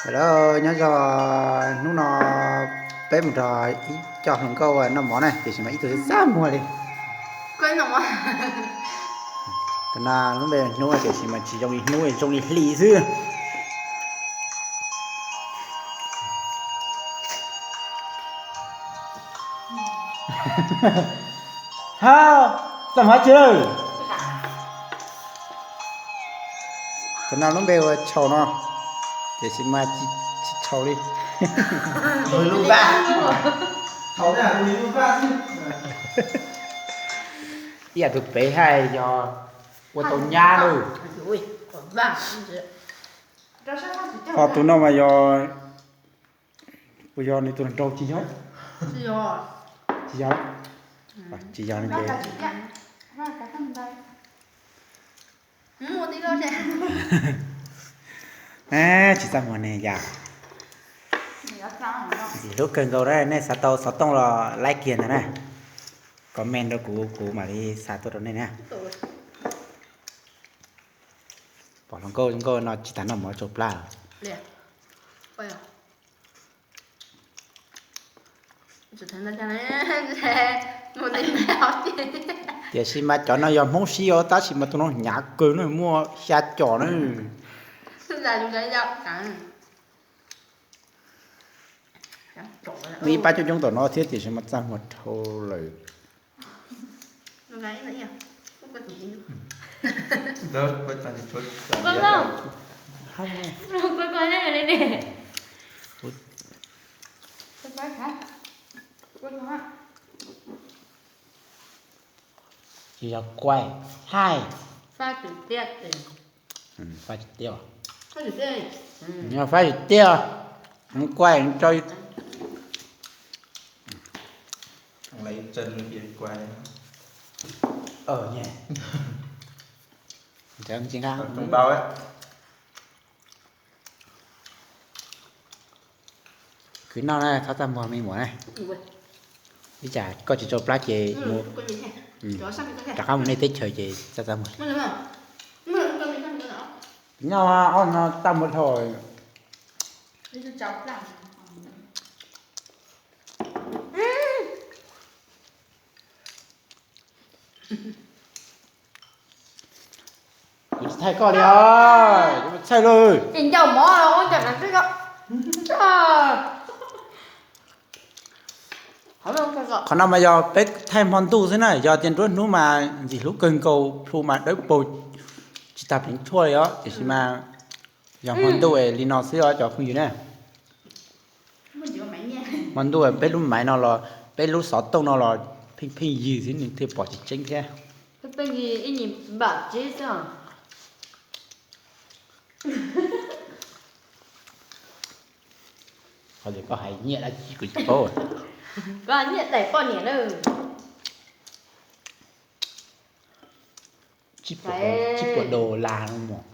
Hello, nyob zoo, hnub no peb mus nrog ib co hluas nkauj noj mov na, tiam sis mas ib tug txaj muag li. Tus no lub npe Hnub tiam sis mas tsis zoo li hnub, zoo li hli xwb. Ha, txaj muag tsi lawm. Tus no lub npe ua Tshau no, tiam sis mas tsis tshau li. Ib yam tus pem hais yog ua tau nyab lawm. Ho tus no mas yog, puas yog nws tus hluas nraug tsis yog? Tsis yog, tsis yog ces tsis txaj muag ne yom. Ntxim hlub kawg nkaus na, nej xav tau xov tooj los like kiag ntag na. Comment rau kuv, kuv mam li xa tuaj rau nej na. Pom hluas nkauj zoo nkauj no tsis tas noj mov tsau plab. Tiam sis mas cov no yog Hmoob Sib os, tab sis mas tus no hnyav kawg na, muaj xya com na. Muaj ib pab coob coob tom no thiab tiam sis mas txaj muag dhau lawm. Tsis yog kuaij, thaij. Fab tsis tiaj, fab tsis tiaj, kuaij rau Khwv noj na, txhob txaj muag me muam na. Ib tsam koj tsis tsau plab ces mus, rov qab mus nej teb chaws ces txaj txaj muag. Noj ob no txaj muag dhau. Kuv tsis thaij koj li os, thaij lawm. Ces ncau mov ua ncaim na. Qhov no mas yog peb thaij hmo ntuj xwb na, yog tias nruab hnub mas ntxim hlub kawg nkaus, plhu mas dawb paug tsis tag pleev tshuaj li os, tiam sis mas yog hmo ntuj li no xwb os cov phooj ywg na. Hmo ntuj peb lub maiv no los, peb lub xov tooj no los pheej pheej ywg xwb nws thiaj pom tsis tseeb thiab. Qhov tias koj hais nyiaj dab tsi kuv tsis paub. Koj nyiaj tais poj niam na. Tsib puas, tsib puas dollar no mog.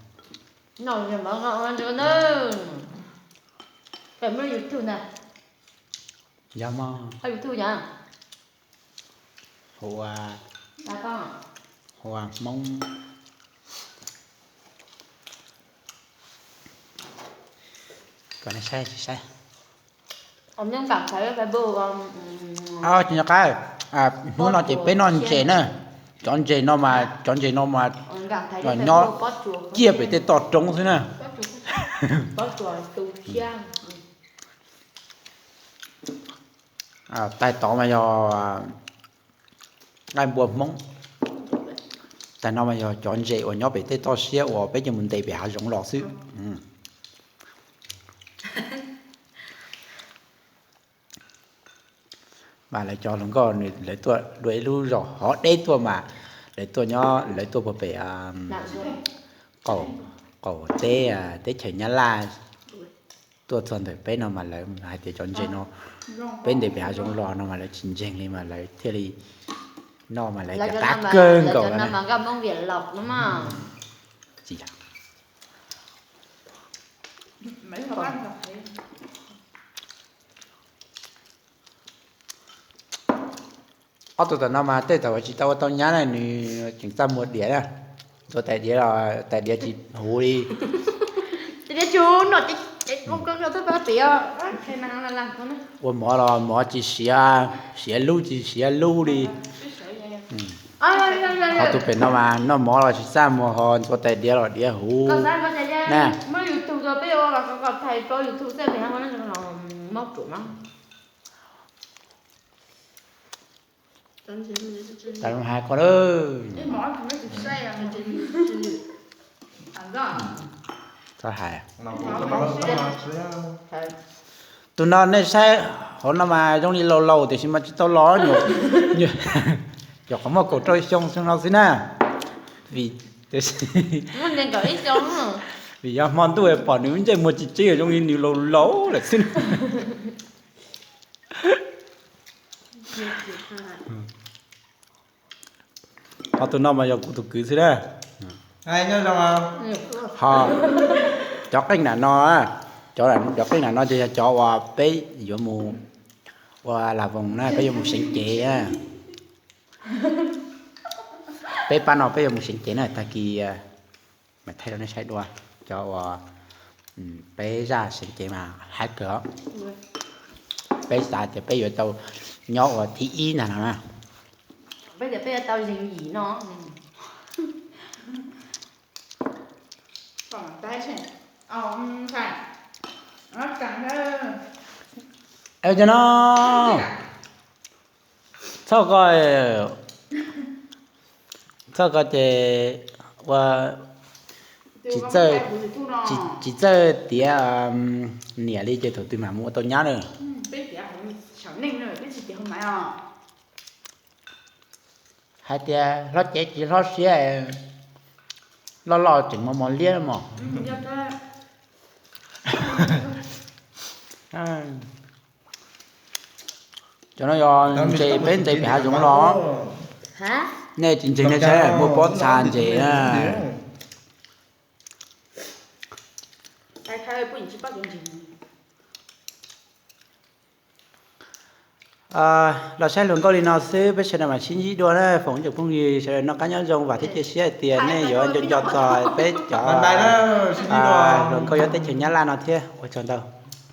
Yog mog. Hu ua, hu ua Hmoob. Kom nej saib tsis saib. Tsis nco qab, hnub no ces peb noj ntses na. Cov ntses no mas, cov ntses no mas nyob ciaj pem tej toj roob xwb na. Tais tod mas yog nqaij npua Hmoob. Tais no mas yog cov ntses uas nyob pem tej toj siab uas peb coj mus ntes pem hav zoov los xwb. Mas lawv cov hluas nkauj nws lawv tuaj dua ib lub zos hov deb tuaj mas lawv tuaj nyob, lawv tuaj puag pem qaum, qaum teb, teb chaws Nyab Laj tuaj txog ntawm peb no mas lawv hais tias cov ntses no peb ntes pem hav zoov los no mas lawv tsis ntseeg li mas lawv thiaj li noj mas lawv tias qab kawg nkaus na. Tsis yog. Ob tug tom no mas tej thaum tsis tau ua tau nyab na nws tseem txaj muag diam na. Tua tais diav los tais diav tsis huv li. Ua mov los mov tsis siav, siav lub tsis siav lub li. Qhov tus pem no mas noj mov los tsis txaj muag ho ntxuav tais diav los diav huv na. Hais ko, txhob hais. Tus no nej saib hauv no mas zoo li laus laus tiam sis mas tsis tau los, cov qhov muaj kaum rau xyoo xyoo no xwb na. Vim, vim yog hmo ntuj pom nws ntsej muag tsis tseeb zoo li nws laus laus lawm xwb. Ho tus no mas yog kuv tus kwv xwb na. Ho cov qeej nram no, cov, cov qeej nram no ces yog cov uas peb yuav mus ua las voos na, peb yuav mus seev cev na. Peb pab no peb yuav mus seev cev na, tag kis mam thaij rau nej saib dua. Cov uas peb zaj seev cev mas haib kawg os. Peb xav tias peb yuav tau nyob ua thib ib ntag no na. Peb tias peb yuav tau zeeg yim no. Cov no, txhob ko, txhob ko ces ua tsis txawj, tsis txawj tiav niam li ces thaum twg mam mus ua tau nyab na. Hais tias hlob cev tsis hlob siab, loj loj tseem mos mos liab mos. Cov no yog ntses peb ntses pem hav zoov los. Nej tsis ntseeg nej saib muaj pob txha ntses na. Los saib hluas nkauj li no xwb, peb sawv daws mam sib ntsib dua na. Foom ib tsoom phooj ywg sawv daws noj qab nyob zoo, vam thiab cia siab hais tias nej yuav nco nco txog peb cov hluas nkauj nyob teb chaws Nyab Laj no thiab. Ua tsaug ntau.